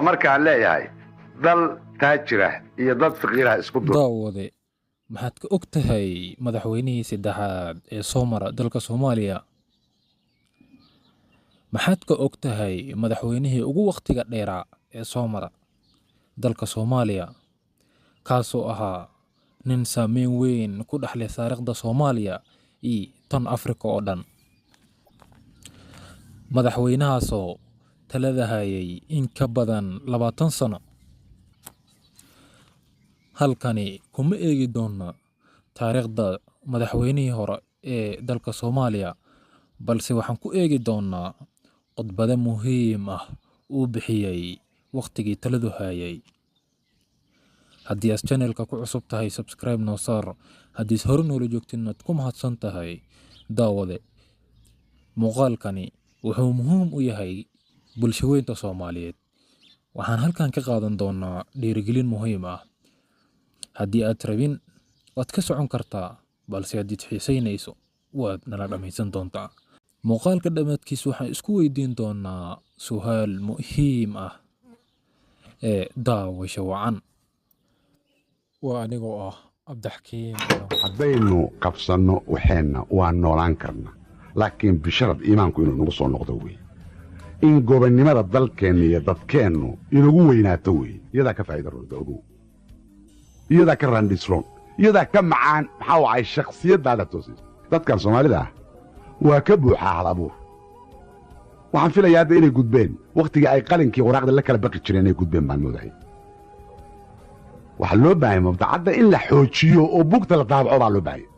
Waa markaan leeyahay dal taajirah iyo dad faqiirah isku dur. Daawade, maxaad ka og tahay madaxweynihii saddexaad ee soo mara dalka Soomaaliya? Maxaad ka og tahay madaxweynihii ugu wakhtiga dheeraa ee soo mara dalka Soomaaliya, kaasoo ahaa nin saameyn weyn ku dhexleh taariikhda Soomaaliya iyo tan Afrika oo dhan? Madaxweynahaasoo talada hayay in ka badan 20 sano. Halkani kuma eegi doona taariikhda madaxweynihii hore ee dalka Soomaaliya, balse waxaan ku eegi doonaa khudbado muhiim ah uu bixiyey wakhtigii taladu hayay. Haddii aad channelka ku cusub tahay, subscribe noo saar. Haddii hore noola joogtid, waad ku mahadsan tahay. Daawade, muuqaalkani wuxuu muhiim u yahay bulshaweynta Soomaaliyeed. Waxaan halkan ka qaadan doonaa dhiirigelin muhiim ah. Haddii aad rabin, waad ka socon kartaa, balse haddiid xiisaynayso, waad nala dhammaysan doontaa. Muuqaalka dhammaadkiis waxaan isku weydiin doonaa su'aal muhiim ah ee daawasho wacan. Waa anigoo ah Cabdixakiim. Haddaynu qabsanno waxeenna, waa noolaan karnaa, laakiin bisharad iimaanku inuu nagu soo noqdo weeye, in gobonnimada dalkeenna iyo dadkeennu inagu weynaato weeye. Iyadaa ka faa'iida roonta, ogow, iyadaa ka randhisroon, iyadaa ka macaan. Maxaa wacay? Shakhsiyaddaada toosaysa. Dadkan Soomaalida ah waa ka buuxaa hal abuur. Waxaan filayaa hadda inay gudbeen wakhtigii ay qalinkii waraaqda la kala baqi jireen. Inay gudbeen baan moodahay. Waxaa loo baahanya mabdacadda in la xoojiyo oo buugta la daabaco baa loo baahanya,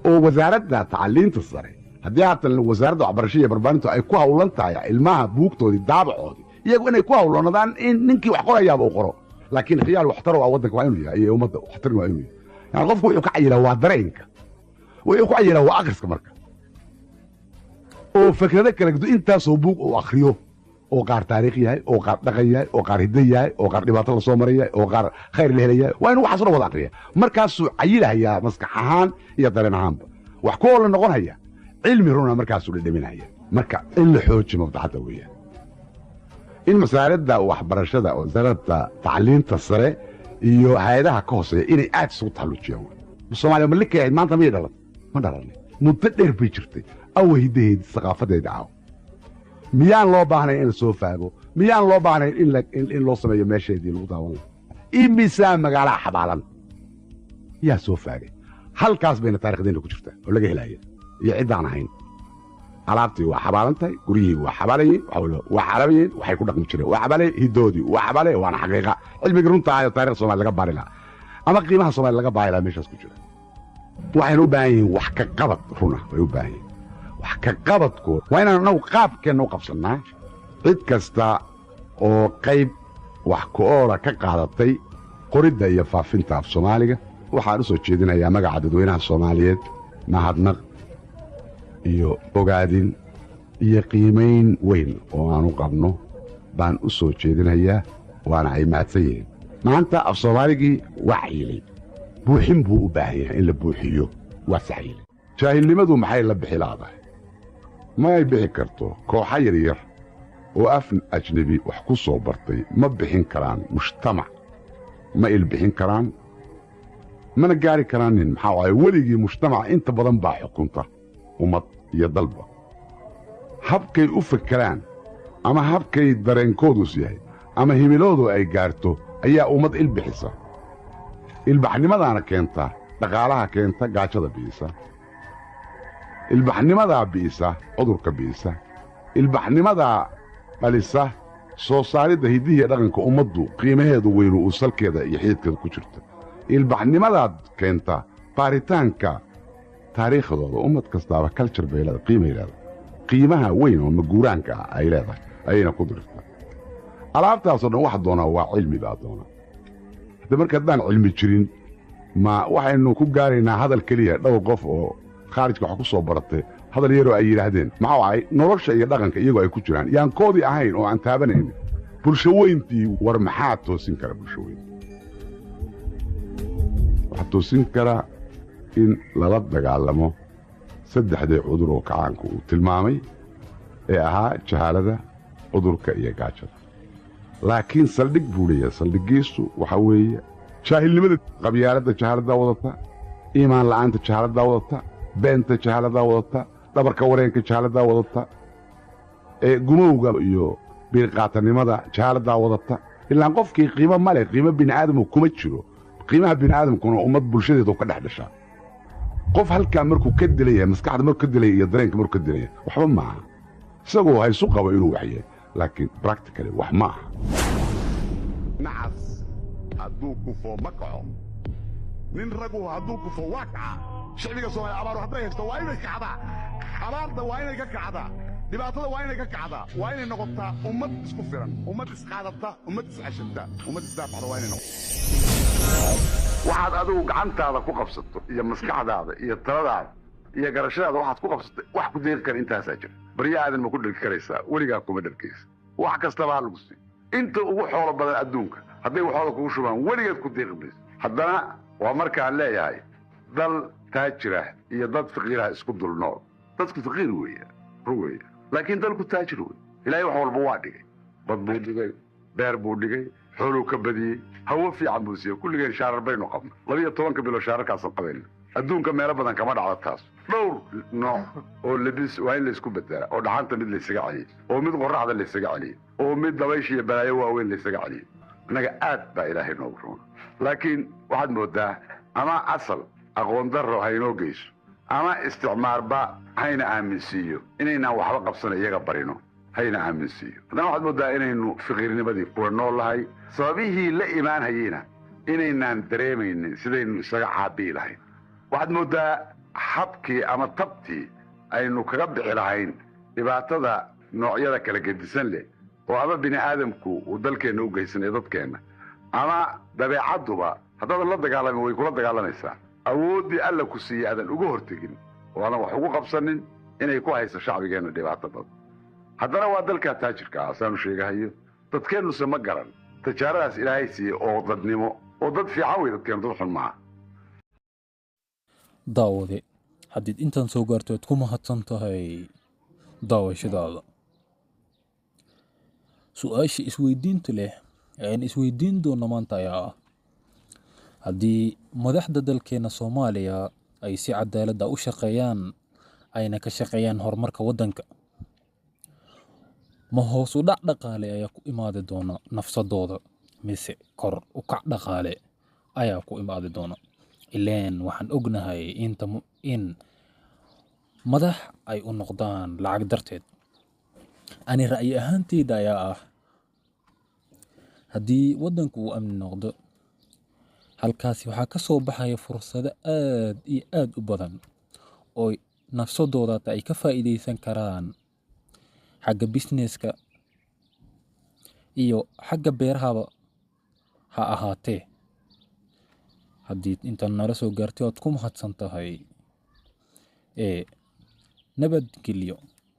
oo wasaaradda tacaliinta sare, haddii haatan wasaaradda waxbarashada iyo barbaarintu ay ku hawlan tahay ilmaha buugtoodii daabacoodii, iyagu inay ku hawloonadaan in ninkii wax qorayaaba uu qoro. Laakiin khiyaal waxtaro ah waddanka waa inuu yahay iyo ummadda waxtarin waa inuu yahay. Yani qofku wuxuu ka cayilaa waa dareenka, wuxuu ku cayilaa waa akhriska. Marka oo fikrado kala gudo, intaasoo buug uu akhriyo, oo qaar taariikh yahay, oo qaar dhaqan yahay, oo qaar hiddo yahay, oo qaar dhibaato la soo maray yahay, oo qaar khayr la helay yahay, waa inuu waxaas dhan wada akhriya. Markaasuu cayilahayaa maskax ahaan iyo dareen ahaanba, wax ku oola noqon haya, cilmi runa markaasuu dhedhaminaya. Marka in la xoojiyo mabdacadda weeyaan, in wasaaradda waxbarashada, wasaaradda tacliinta sare iyo hay-adaha ka hooseeya inay aad isugu taxalluujiyaan wey. Soomaaliya ma likay ahayd? Maanta miyay dhalan? Ma dhalanay, muddo dheer bay jirtay. Awa hiddaheedi, saqaafadeedi caaw? Miyaan loo baahnayn in la soo faago? Miyaan loo baahnayn in loo sameeyo meesheedii lagu daawan lahaa? Imisaa magaalaha xabaalan yaa soo faagay? Halkaas bayna taariikhdeenna ku jirtaa oo laga helaya iyo ciddaan ahayn. Alaabtii waa xabaalan tahay, guryihii waa xabaalayeen, waa xalabayeen, waxay ku dhaqmi jireen waa xabaalay, hiddoodii waa xabaalay. Waana xaqiiqa cilmigii runta ah oo taarikhda Somalia laga baari lahaa ama qiimaha Somalia laga baari lahaa meeshaas ku jira. Waxayna u baahan yihiin wax ka qabad runa bay u baahan yihiin. Wax ka qabadkood waa inaan annagu qaabkeenna u qabsannaa. Cid kasta oo qayb wax ku-oola ka qaadatay qoridda iyo faafinta af Soomaaliga, waxaan u soo jeedinayaa magaca dadweynaha Soomaaliyeed mahadnaq iyo ogaadin iyo qiimayn weyn oo aan u qabno baan u soo jeedinayaa, waana ay mahadsan yihiin. Maanta af Soomaaligii waa cayilay, buuxin buu u baahan yahay, in la buuxiyo. Waa saxyilay. Jaahilnimadu maxay la bixi laadahay? Ma ay bixi karto. Kooxa yaryar oo af ajnebi wax ku soo bartay ma bixin karaan mujtamac, ma ilbixin karaan, mana gaari karaan nin. Maxaa waaye? Weligii mujtamaca inta badan baa xukunta ummad iyo dalba. Habkay u fekeraan ama habkay dareenkoodus yahay ama himiloodu ay gaarto ayaa ummad ilbixisa. Ilbaxnimadaana keenta dhaqaalaha, keenta gaajada bi'isa. Ilbaxnimadaa bi'isa cudurka bi'isa. Ilbaxnimadaa dhalisa soo saaridda hiddihiiyo dhaqanka ummaddu qiimaheedu weynu uu salkeeda iyo xididkeeda ku jirta. Ilbaxnimadaad keenta baaritaanka taariikhdooda. Ummad kastaaba culture bay leedahay, qiimay leedahay, qiimaha weyn oo maguuraanka ah ay leedahay ayayna ku dirtaa. Alaabtaasoo dhan waxa doonaa waa cilmi baa doonaa. Hadda marka haddaan cilmi jirin, ma waxaynu ku gaaraynaa hadal keliya, dhowr qof oo khaarijka wax ku soo baratay hadal yaroo ay yidhaahdeen? Maxaa wacay? Nolosha iyo dhaqanka iyagoo ay ku jiraan yaan koodii ahayn oo aan taabanaynin bulsho weyntii. War maxaa toosin kara bulsho weyntii? Waxaa toosin kara in lala dagaalamo saddexdii cudur oo kacaanku uu tilmaamay ee ahaa jahaalada, cudurka iyo gaajada. Laakiin saldhig buu leeyahay. Saldhiggiisu waxaa weeye jaahilnimada, qabyaaladda jahaaladaa wadata, iimaan la'aanta jahaaladaa wadata, beenta jahaaladaa wadata, dhabarka wareenka jahaaladaa wadata, ee gumowga iyo biirqaatanimada jahaaladaa wadata. Ilaan qofkii qiimo ma leh, qiimo bini'aadamu kuma jiro. Qiimaha bini'aadamkuna ummad bulshadeedu ka dhex dhashaa. Qof halkaa markuu ka dilaya, maskaxda markuu ka dilaya iyo dareenka markuu ka dilaya, waxba maaha. Isagoo haysu qabo inuu waxyahay, laakiin practically wax ma aha. Nacas hadduu kufo ma kaco, nin ragu hadduu kufo waa kaca. Shicbiga Soomaaliya abaaru hadday haysto waa inay kacdaa, abaarta waa inay ka kacdaa, dhibaatada waa inay ka kacdaa, waa inay noqotaa ummad isku filan, ummad isqaadata, ummad isceshata, ummad isdaafacda waa inay noqotaa. Waxaad adigu gacantaada ku qabsato iyo maskaxdaada iyo taladaada iyo garashadaada waxaad ku qabsato, wax ku deeqi kara intaasaa jira. Barya aadan ma ku dhergi karaysaa? Weligaa kuma dhergaysa. Wax kastaba ha lagu siiyo, inta ugu xoolo badan adduunka hadday waxooda kugu shubaan, weligeed ku deeqi mayso. Haddana waa markaan leeyahay dal taajirah iyo dad faqiiraha isku dul nool. Dadku faqiir weeye, run weeye, laakiin dalku taajir wey. Ilaahay wax walba waa dhigay, bad buu dhigay, beer buu dhigay, xooluu ka badiyey, hawo fiican buu siiyey. Kulligeen shaarar baynu qabna, 12-ka bilo shaararkaasaan qabayna. Adduunka meelo badan kama dhacdo taas. Dhowr nooc oo lebis waa in laysku bedelaa, oo dhaxanta mid laysaga celiyey, oo mid qorraxda laysaga celiyey, oo mid dabaysha iyo balaayo waaweyn laysaga celiyey. Innaga aad baa Ilaahay noogu roona, laakiin waxaad moodaa ama asal aqoon darro haynoo geyso ama isticmaarba hayna aaminsiiyo inaynaan waxba qabsana, iyaga barino hayna aaminsiiyo, haddana waxaad mooddaa inaynu fiqiirnimadii kuwa nool lahay, sababihii la imaan hayeyna inaynaan dareemaynin sidaynu isaga caabiyi lahayn. Waxaad mooddaa habkii ama tabtii aynu kaga bixi lahayn dhibaatada noocyada kala gedisan leh oo ama bini aadamku uu dalkeenna u geysanayo dadkeenna ama dabeecadduba, haddaadan la dagaalamin way kula dagaalamaysaa, awooddii Alla ku siiyey aadan uga hortegin oo aadan wax ugu qabsanin, inay ku hayso shacbigeenna dhibaato badan. Haddana waa dalkaa taajirka ah saanu sheegahayo, dadkeennuse ma garan tijaaradaas Ilaahay siiyey oo dadnimo oo dad fiican wey dadkeennu, dad xun maaha. Daawade, haddiid intaan soo gaarto waad ku mahadsan tahay daawashadaada. Su-aasha isweydiinta leh ee aan isweydiin doono maanta ayaa ah: haddii madaxda dalkeena Soomaaliya ay si cadaalad ah u shaqeeyaan, ayna ka shaqeeyaan horumarka waddanka, ma hoos u dhac dhaqaale ayaa ku imaadi doona nafsadooda mise kor u kac dhaqaale ayaa ku imaadi doona? Ileen waxaan ognahay inta in madax ay u noqdaan lacag darteed. Ani ra'yi ahaanteyda ayaa ah, haddii waddanku uu amni noqdo, halkaasi waxaa ka soo baxaya fursado aad iyo aad u badan oo nafsadooda hata ay ka faa'iidaysan karaan, xagga businesska iyo xagga beerahaba ha ahaatee. Haddii intaan nala soo gaartay waad ku mahadsan tahay ee nabadgelyo.